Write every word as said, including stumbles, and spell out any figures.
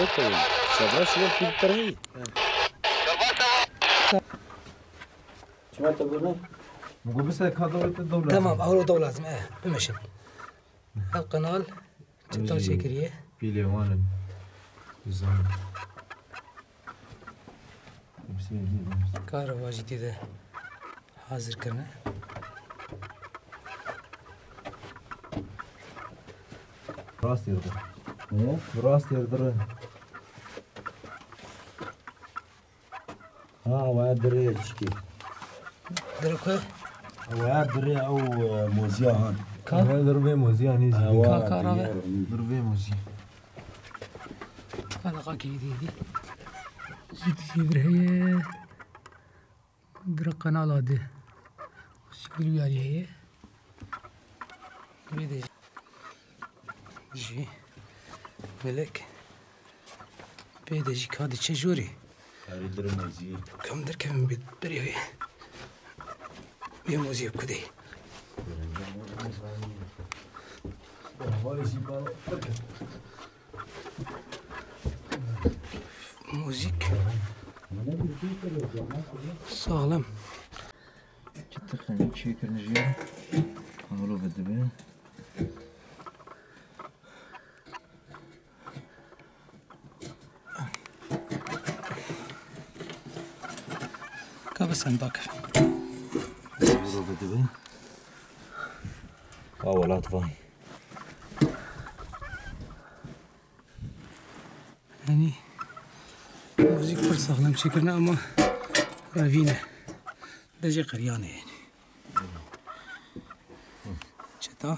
Şevra şivan pîl terhî. Çima te bune? Min got, "Bise ka dewlet te dew lazim." Tamam, ew dew lazim, eh, bimeşin. Ev qenal çi tewsiye kiriye? Pîlê wan in. Dizan. Karova jî tê de hazir kirine. Rast yerde. He? Rast yerde. Ha, we dirê çikê. Dirê ku? We dirê ew, e, moziya han. Ka? We dirê vê moziya nîzî. Ewa, Ka, ka, rave. Dirê vê moziya. Ka da ka kî dî dî. Zî dî zî dirê heye. Bira qenala di. Sîgil uyarî heye. Vê de jî melek. Pê de jî ka diçe jorê. Karî dirê mozî. Kam derkevin bi berê wê. Wê mozî kudê. Muzîk. Saxlem. Çi tixin çêkirin jî ya. Halo ve dibe. Ka bi senda kir. Halo ve dibe. Wa welat vay. Yanî, muzîk pir saxlem çêkirine ama revîn e. Dejê qeriyan e yanî. Çeta?